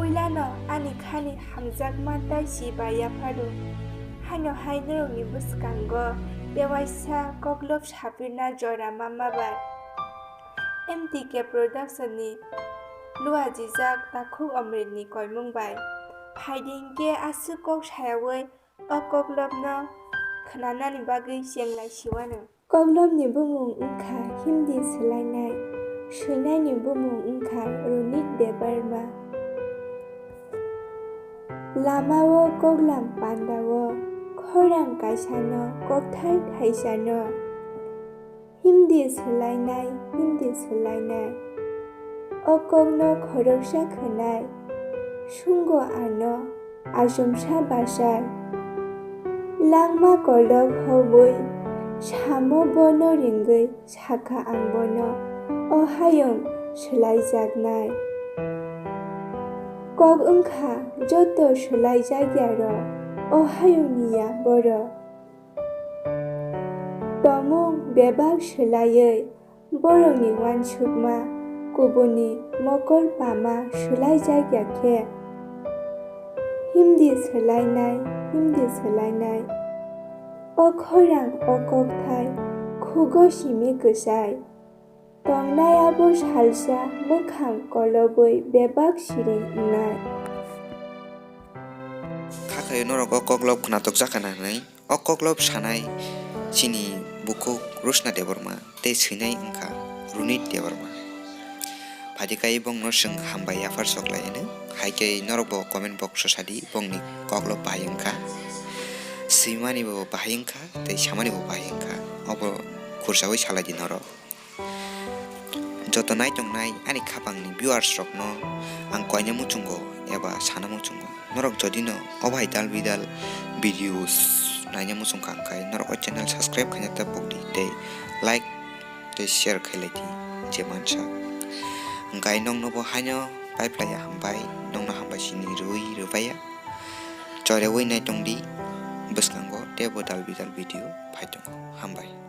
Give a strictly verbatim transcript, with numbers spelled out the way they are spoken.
Puilano ani khani hamjakma tei si bai yapharo. Haino hai norokni bwskango tewaisa koklob sapirna jora manma bai. M T K Production ni luajijak Takhuk Omrit ni koimung bai. Phaidi hinkhe aswk kok sayawi o koklopno khwnanani bagwi chenglai siwano. Koklopni bumung wngkha Hindi swlainai, swinaini bumung wngkha Runit Debbarma. Lamao koklam pandao khorang kaisano kokthai thaisano. Hindi swlainai, Hindi swlainai. O kokno khoroksa khwnai, sungo ano achomsa bachai. Langma kolok hobwi samo bono ringwi sakha ang bono, o hayung swlaijaknai. Kok wngkha joto swlaijakyarok, o hayungni ya borok. Tongmung bebak swlaiwi borokni uansukma kubuni mokol pama swlaijakya khe, Hindi swlainai, Hindi swlainai. O khorang o kokthai khugo simi kwchai. Tongnai abo salsa mwkhang kolobwi bebak siring wngnai. Kha khayo norok o koklop khwnatok jakha na hwnwi. O koklop sanai chini bukhuk Rosna Debbarma tei swinai wngkha Runit Debbarma. Phadi kai bongno chwng hambai yaphar sok lai hwnwi. Hai khe norok bo comment box o sadi bongni koklop bahai wngkha. Swimani bo bahai wngkha tei samani bo bahai wngkha. Obo khursaui salai di norok. Joto naitongnai ani khapangni viewers rokno ang koina muchungo eba sana muchungo. Norok jodi no o bai dal bidal videos naina muchungkha hwnkhe norok o channel subscribe khaina ta pokdi tei like tei share khailai di je mansa. Hwnkhe nokno bo haino paiphlaiya hambai, nokno hambai sini rwui rwbaiya. Choreui naitongdi bwskango teibo dal bidal video phai tongo. Hambai.